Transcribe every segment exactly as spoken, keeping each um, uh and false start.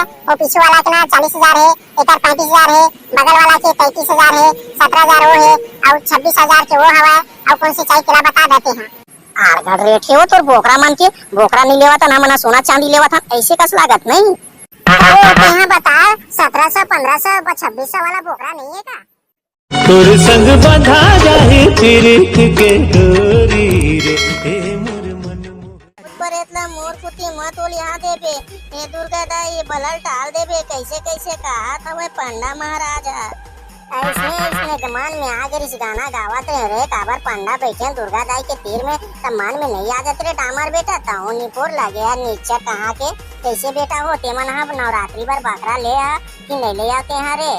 वो पीछू वाला के ना चालीस हजार हे, एकर पैंतीस हजार हे, बगल वाला के पैंतीस हजार हे, सत्रह हजार वो हे, अउ छब्बीस हजार के वो हवय, अउ कौन से चाहिए तेला बता देते हैं। आड़गड़ रेट हे वो तोर बोकरा मन के, बोकरा नहीं लेवत हन, हमन सोना चांदी लेवत हन, ऐसे कस लागत नहीं। ओ, तेहा बता, सत्रह सौ, पन्द्रह सौ, छब्बीस सौ वाला बोकरा नहीं है का? तोर संग बंधा जाही पीरित के डोरी रे, ए मोर मन मोहन। भूत परेत ला मोर कुती मत ओलिया देबे। हे दुर्गा दाई, बलल टाल देबे। कैसे कैसे कहत हवय पंडा महाराज ह। ऐसने ऐसने के मन में आ गे रिहिस, गाना गावत रहे रे, काबर पंडा बैठे दुर्गा दाई के तीर में, त मन में नहीं आ जात रे डामर बेटा, तहूं निपोर लगे यार, निच्चट कहाँ के। कैसे बेटा हो, तेमन ह नवरात्रि बर बकरा ले आ कि नहीं ले आते हैं रे?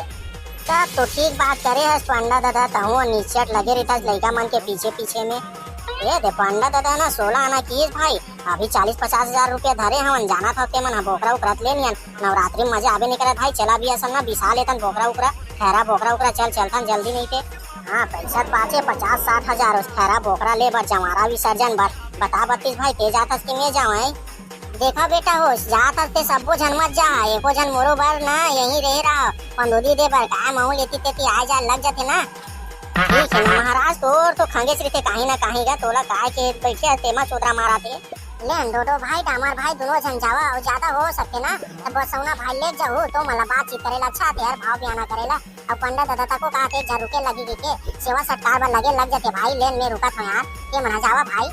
तब तो ठीक बात करे हस पंडा दादा, तहूं निच्चट लगे रहिथस लइका मन के पीछे पीछे में। ए दे पंडा दादा ना सोला आना किस भाई, अभी चालीस पचास हजार रुपया धरे हवन, जानत हो तेमन ह बोकरा उकरा त ले नियन, नवरात्रि में मजा आबे नहीं करत भाई, चला भी असन ना बिसा लेतन बोकरा उकरा, खैरा बोकरा उकरा, चल चलथन जल्दी नहीं ते। हाँ पैसा त बाचे पचास साठ हजार उस खैरा बोकरा ले बर, जंवारा विसर्जन बर, बता बत्तीस भाई ते जाथस कि मैं जाऊँ? देखा बेटा हो, जात हस ते सब्बो झन मत जा, एको झन मोरो बर ना यहीं रहे रहा, पंदोदी दे बर, काय महू लेती तेती आए जाए लग जाथे ना। ठीक है ना महाराज, तोर तो खंगेच रहिथे काही ना काही गा, तोला काय के बैठे हस तेमा चोदरा मारा थे। ले डोडो भाई, डामर भाई, दोनों झन जावा, अउ ज्यादा हो सके ना, तब बसौना भाई ले जाऊ, तो मला बातचीत करेला अच्छा थे यार, भाव बयाना करेला। अब पंडा दादा तको कहा के एक झन रुके लगी के, के सेवा सत्कार बर लगे लग जाते भाई, लेन में रुकत हो यार, के मना जावा भाई।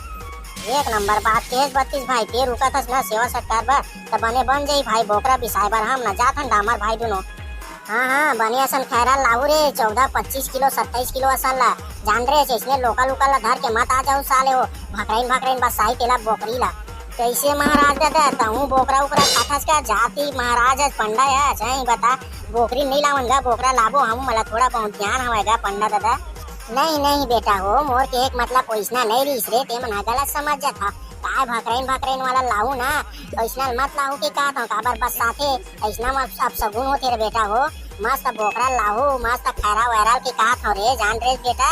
एक नंबर बात के बत्तीस भाई, ते रुकत हस ना सेवा सत्कार बर, त बने बन जाई भाई, बोकरा बिसाए बर हम ना जात हन डामर भाई दुनो। हाँ हाँ, बने असन खैरा लाहू रे, चौदह पच्चीस किलो सत्ताईस किलो असन ला, जान रे, जैसने लोकल उकल ला धर के मत आ जाऊ साले हो, भकराइन भकराइन बस साई तेला बोकरी ला। कैसे महाराज दादा, तहूँ बोकरा उकरा खाथस का? जाति महाराज हस, पंडा हस, हैं बता, बोकरी नहीं लावन गा, बोकरा लाबो हम, मला थोड़ा बहुत ज्ञान हवय गा पंडा दादा। नहीं नहीं बेटा हो, मोर के एक मतलब ओइसना नहीं रहीस रे, ते मन ह गलत समझ जात ह। काय भकरैन भकरैन वाला लाहू ना, ओइसना मत लाहू के कहत हूँ, काबर बस साथे अइसना म अब सगुन होथे रे बेटा हो। मस्त बोकरा लाहू, मस्त खैरा वैरा के कहत हूँ रे, जान रे बेटा।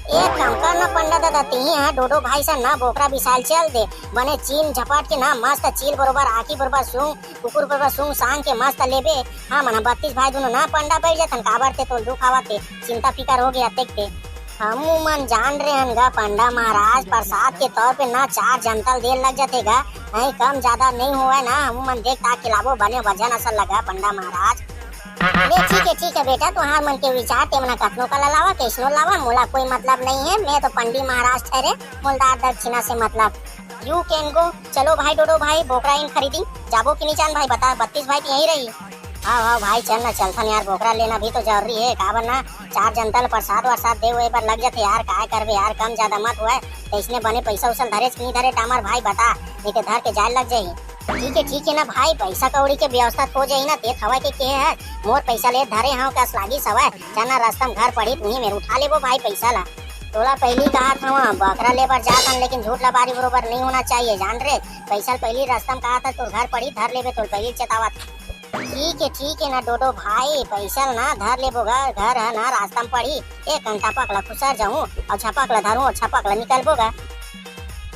एक काम कर ना पंडा दादा, तिही है डोडो भाई सन ना बोकरा बिसाल चल दे, बने चीन झपट के ना मस्त चील बरोबर आखी बरोबर सूंघ कुकुर बरोबर सूंघ सांग के मस्त लेबे। हमन ह बत्तीस भाई दुनो ना पंडा बैठ जथन, काबर ते तोल दुख आवत हे, चिंता फिकर हो गया तेक ते। हमू मन जान रहे हन गा पंडा महाराज, प्रसाद के तौर पे ना चार जनतल देर लग जथे गा, नहीं कम ज्यादा नहीं होवय ना, हमू मन देख ताक के लाबो, बने वजन असल लगा पंडा महाराज। ले ठीक है, ठीक है बेटा, तुहार मन के विचार ते मना कतनो का लावा, कैसनो लावा, मोला कोई मतलब नहीं है, मैं तो पंडी महाराज ठहरे, मोलदार दक्षिणा से मतलब। You can go। चलो भाई डोडो भाई, बोकरा इन खरीदी, जाबो कि नहीं जान भाई, बता बत्तीस भाई तो यहीं रही। हाँ हाँ भाई, चल ना चलथन यार, बोकरा लेना भी तो जरूरी है, काबर ना चार जनता ल प्रसाद वरसाद दे हुए बर लग जाते यार, काय करबे यार, कम ज्यादा मत हुआ है, तो इसने बने पैसा उसल धरे कि नहीं धरे टामर भाई बता, नहीं तो धर के जाए लग जाही। ठीक है ठीक है ना भाई, पैसा कौड़ी के व्यवस्था हो जाही ना, ते थवा के के है, मोर पैसा ले धरे हाँ कस लागी सवय, चल ना रस्ता में घर पड़ी, तुही मेर उठा लेबो भाई पैसा ला। तोला पहिली कहत हवं, बकरा ले बर जात हन, लेकिन झूठ लबारी बरोबर नइ होना चाहिए, जान रे। पैसा ल पहिली रस्ता म कहत हस, तोर घर पड़ी, धर लेबे, तोल पहिली चेतावत। ठीक है, ठीक है ना डोडो भाई, पैसा ल ना धर लेबो गा, घर ह ना रास्ता म पड़ी। एक घंटा पकला खुसर जाऊं अउ छपक ला धरूं अउ छपक ला निकलबो गा।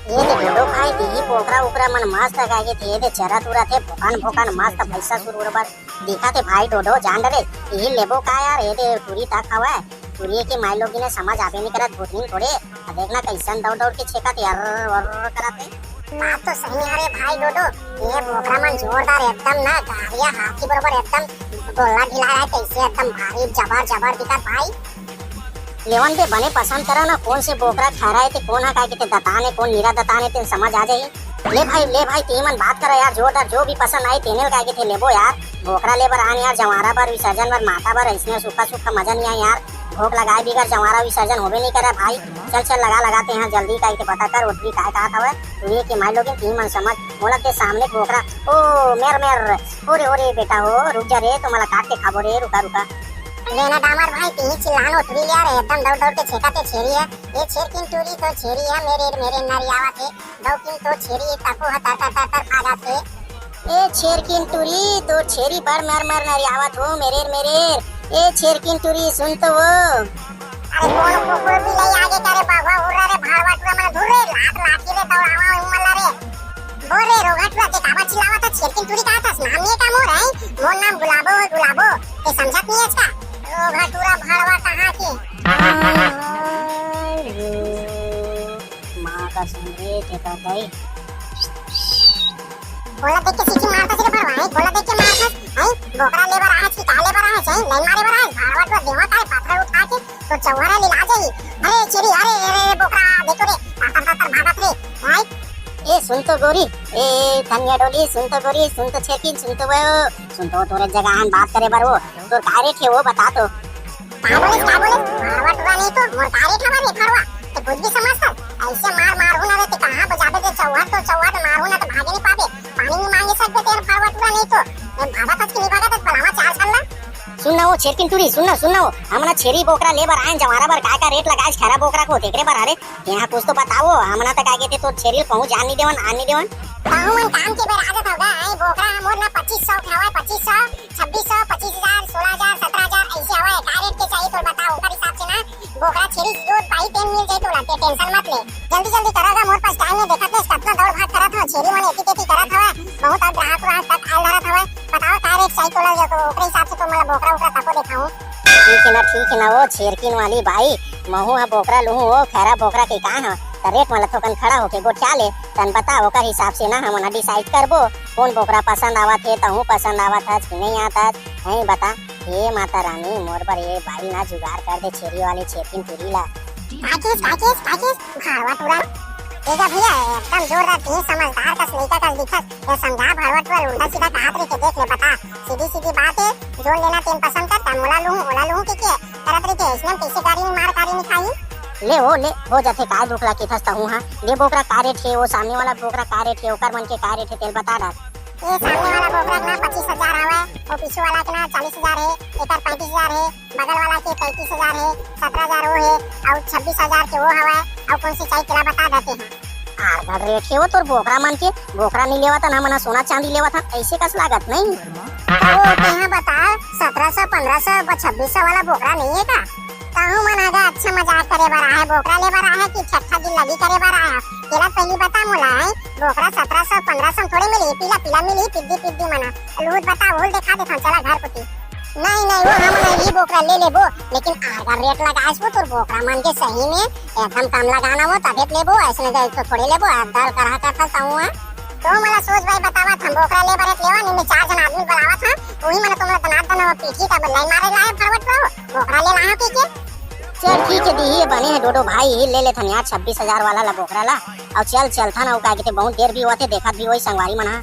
ये दे डोडो भाई, दिही बोकरा उकरा मन मस्त गागे थे, ये दे चरत उरत हे, भोकन भोकन मस्त भैंसा सुर उर बर। देखा थे भाई डोडो, जान डरे, यही लेबो का यार? ये दे टूरी तक हवय, टूरी के माई लोगिन समझ आबे नहीं करत, भूतनी थोड़े। अब देखना कैसन दौड़ दौड़ के छेकत यार, वर, वर करत हे। बात तो सही है रे भाई डोडो, ये बोकरा मन जोरदार एकदम ना, गाड़िया हाथी बरोबर एकदम गोल्ला ढिला है, कैसे एकदम भारी जबर जबर दिखत भाई। लेवन दे बने पसंद करा ना, कौन से बोकरा खैरा हे ते, कौन हा काय के ते दतान हे, कौन नीरा दतान हे, ते समझ आ जाही। ले भाई, ले भाई, ते मन बात करा यार, जोरदार, जो भी पसंद आई तेने ल काय के ते लेबो यार। बोकरा ले बर आन यार, जवारा बर, विसर्जन बर, माता बर, अइसने सूखा सूखा मजा नहीं आए यार। भोग लगाए बिगर जवारा विसर्जन होबे नहीं करे भाई। चल चल, लगा लगा ते यहाँ जल्दी काय के पता कर, उठबी काय कहत हवय, तू ये के माई लोगिन, ते मन समझ, मोला ते सामने के बोकरा, ओ मेर मेर, हो रे हो रे बेटा हो, रुक जा रे, तो मला काट के खाबो रे, रुका रुका। लेना डामर भाई, तिही चिल्लान उठबी लिया रे, एकदम दौड़ दौड़ के छेका ते छेरी है। ए छेरकिन टूरी तो छेरी है, मेरे मेरे नरियावत हे, दौकिन तो छेरी तको ह तर तर तर तर भागत हे। ए छेरकिन टूरी तो छेरी बड़ मर मर नरियावत हो, मेरे मेरे। ए छेरकिन टूरी सुन तो वो। अरे कौन कुकुर भी ले आगे करे बाबा उर्रा रे भाड़वा टूरा मन धुर रे लात लाठी रे दौड़ावा उमला रे। बोल रे रोगटुआ के काबर चिल्लावत है, छेरकिन टूरी कहा था, नाम ये का मोर है? ये कर दई। बोला देख के सीटी मारता, सीधे भरवा है। बोला देख के मारता है। बोकरा लेबर आए छी, का लेबर आए छी? लाइन मारे बर आए। भाड़वा टूरा देवा का है, पत्थर उठा के तो चौहरा ले ला जाई। अरे छेरी, अरे, अरे, अरे, बोकरा, देखो रे, तातर, तातर भागत रे। भाई, ए, सुन तो गोरी, ए, धनिया डोली, सुन तो गोरी, सुन तो छेरकिन, सुन तो वो, सुन तो तोरे जगह हम बात करे बर वो, तोर का रेट है वो बता तो। का बोले, का बोले? भाड़वा टूरा नहीं तो, मोर का रेट हवा रे भाड़वा? ते कुछ भी समझता? ऐसे मार, मार हूं ना रे, ते कहां बजाबे ते चौहट तो चौहट मार हूं ना, ते भागे नहीं पाबे। पानी नहीं मांगे सकबे तेरे भाड़वा टूरा नहीं तो। मैं भागत हच कि नहीं भागत हच, बलावा चार छल्ला। सुन ना वो छेरकिन टूरी, सुन ना, सुन ना वो, हमन छेरी बोकरा लेबर आएन जवारा बर, का का रेट लगाएस खैरा बोकरा को, तेकरे बर हरे। तेहा कुछ तो बताओ, हमन तक आगे थे तो छेरी पहुंच आनी देवन, आनी देवन। कहूं मन काम के बेर आ जात होगा, आई बोकरा मोर ना पच्चीस सौ उठावा है, पच्चीस सौ, छब्बीस सौ, पच्चीस हजार, सोलह हजार, सत्रह हजार ऐसे हवा है। का रेट के चाहिए तो बताओ, ओकर हिसाब से ना बोकरा छेरी जो पाई तेन मिल जाए तोला, ते टेंशन मत ले। जल्दी जल्दी करा गा, मोर पास टाइम नहीं, देखत नहीं कतना दौड़ भाग करत हो, छेरी मन एती तेती करत हवा, बहुत अब ग्राहक उराहक तक आल धरत हवा। बताओ का रेट चाहिए तोला, जो तो ओकरे हिसाब से तो मतलब बोकरा ओकरा तको देखाऊं। ठीक है ना, ठीक है ना, वो छेरकिन वाली बाई, महू हा बोकरा लूहू, वो खैरा बोकरा के का हा, त रेट वाला थोकन खड़ा होके गोठिया ले, तन बता, ओकर हिसाब से ना हमन डिसाइड करबो, कौन बोकरा पसंद आवत है, तहूं पसंद आवत हच कि नहीं आवत हच, नहीं बता। हे माता रानी, मोर बर ये बाई ना जुगाड़ कर दे, छेरी वाली छेरकिन टूरी ला। काकिस, काकिस, काकिस, भाड़वा टूरा। देखा भैया, एकदम जोरदार तीन समझदार कस लइका कस दिखस। ये समझा भाड़वा टूरा, उल्टा सीधा कहात रहिथे, देख ले, बता। सीधी सीधी बात है, जोन लेना तेन पसंद कर, तन मोला लूहूं, ओला लूहूं के, के करत रहिथे, इसने हम कैसे गाड़ी में मार गाड़ी में खाई? ले वो, ले, हो जाथे, काय दुख ला किथस तहूं हा। ले बोकरा का रेट है, वो सामने वाला बोकरा का रेट है, ओकर मन के का रेट है, तेल बता डाल। ये सामने वाला बोकरा ना पच्चीस हजार हवय, वो पीछू वाला के ना चालीस हजार है, एकर पैंतीस हजार है, बगल वाला के पैंतीस हजार है, सत्रह हजार वो है, और छब्बीस हजार के वो हवय, और कौन सी चाहिए तेला बता देते हैं। आर घड़ रेट है वो तोर बोकरा मन के, बोकरा नहीं लेवत हन, हमन सोना चांदी लेवत हन, ऐसे कस लागत नहीं। तो तेहा बता, सत्रह सौ, पन्द्रह सौ, छब्बीस सौ वाला बोकरा नहीं है का? कहूं मन आगे अच्छा मजाक करे बर आए, बोकरा ले बर आए कि छठा दिन लगी करे बर आए? तेला पहली बता मोला, आए बोकरा सत्रह सौ, पन्द्रह सौ थोड़े मिली, पीला पीला मिली, पिद्दी पिद्दी मना। लूट बता, उल देखा देथन, चला घर कोती। नहीं, नहीं, वो हम नहीं, ये बोकरा ले लेबो, लेकिन आगर रेट लगाएस वो तोर बोकरा मन के सही में एकदम कम लगाना वो, तबे त लेबो, ऐसने जाए तो थोड़े लेबो, अब दल करहा करता सहू है। तो मला सोच भाई बतावत हम, बोकरा ले बरत लेवा, नहीं मैं चार जन आदमी बुलावत हम, वही मन तुमला दनादन वो पीठी का लाइन मारे लाए फरवट रहो, बोकरा ले लाए पी के। चल ठीक है, दी ही बने है डोडो भाई, ही ले लेथन यार छब्बीस हजार वाला ला बोकरा ला। और चल, चलथन, अउ का कहते, बहुत देर भी होते, देखत भी वही संगवारी मन हा।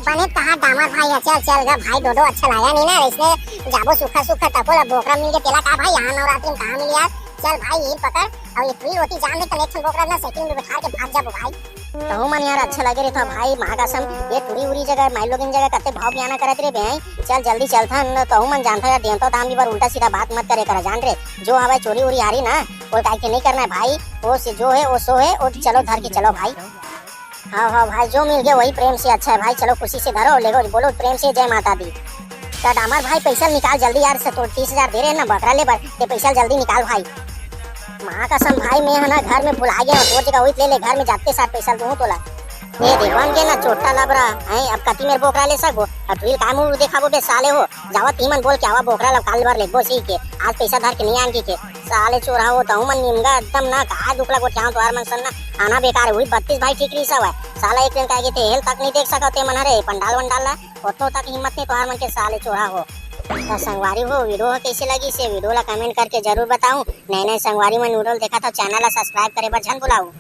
बने कहा डामर भाई है, चल, चल गा भाई, डोडो अच्छा लगा नहीं ना, इसने जाबो सूखा सूखा टको ला बोकरा मिल के तेला का भाई, यहाँ नवरात्रि में कहाँ मिली यार? चल भाई, ये पकड़, और ये पूरी रोटी जान दे, कनेक्शन बोकरा ना साइकिल में बैठा के भाग जाबो भाई। तहू मन यार अच्छा लगे रे था भाई, माँ कसम, ये टूरी उरी जगह, माई लोगिन जगह कते भाव बयाना करत रे बे, हैं? चल जल्दी चलथन, तहू मन जानथा यार, देवता दाम भी बर उल्टा सीधा बात मत करे करा, जान रे, जो हवे चोरी उरी हारी ना, वो काहे के नहीं करना है भाई, वो से जो है, वो सो है, वो चलो धर के चलो भाई। हाँ, हाँ भाई, जो मिल गया वही प्रेम से अच्छा है भाई, चलो खुशी से धरो, लेगो, बोलो प्रेम से जय माता दी। त डामर भाई पैसा निकाल जल्दी यार, से तो तीस हजार दे रहे हैं ना बकरा ले बर, ते पैसा जल्दी निकाल भाई। माँ कसम भाई, मैं है ना घर में भुला गया हूँ, तोर जगह वही ले ले, घर में जाते साथ पैसा दूँ तोला। ये देख बन के ना चोट्टा लबरा है, अब कति मेर बोकरा ले सकबो, अब तुझे काय मुंह देखाबो बे साले हो, जावा तीमन बोल के आवा बोकरा ला काल बर लेगबो सी के, आज पैसा धर के नहीं आन की के, साले चोरहा हो, तहू मन निमगा एकदम ना, का दुखला गोठियाव तोहार मन सन ना, आना बेकार हुई, बत्तीस भाई ठीक रही सब है, साला एक दिन कह के ते हेल तक नहीं देख सकते मन हरे, पंडाल वंडाल ला, ओतनो तक हिम्मत नहीं तोहार मन के साले चोरहा हो। त संगवारी हो, वीडियो ह कैसे लगी से वीडियो ला कमेंट करके जरूर बताऊ। नए नए संगवारी मन वीडियो देखा था, चैनल ला सब्सक्राइब करे बर झन भुलाऊ।